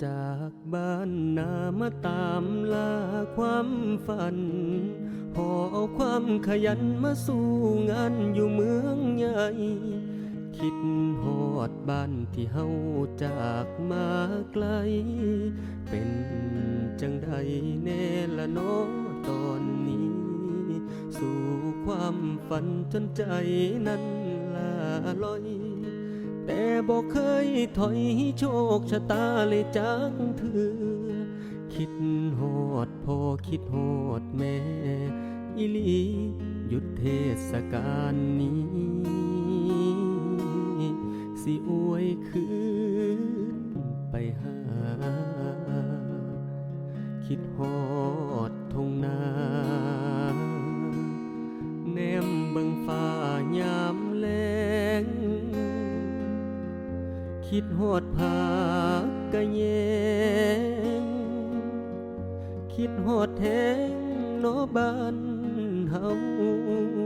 ຈາກບ້ານນາມາຕາມລ່າຄວາມຝັນ ຫໍ່ເອົາຄວາມຂະຫຍັນມາສູ້ງານຢູ່ເມືອງໃຫຍ່ ຄິດຮອດບ້ານທີ່ເຮົາຈາກມາໄກ ເປັນຈັ່ງໃດແດ່ລະນໍຕອນນີ້ ສູ້ຄວາມຝັນຈົນໃຈນັ້ນລ່າລອຍ ແຕ່ບໍ່ເຄີຍຖອຍໂຊກຊະຕາເລີຍຈັກເທື່ອ ຄິດຮອດພໍ່ຄິດຮອດແມ່ອີ່ຫຼີ ຢຸດເທດສະການນີ້ ຊິອວຍຄືນໄປຫາ ຄິດຮອດທົ່ງນາ ແນມເບິ່ງຟ້າຍາມແລງ ຄິດຮອດຜັກກະແຍງ ຄິດຮອດແຮງເນາະບ້ານເຮົາ.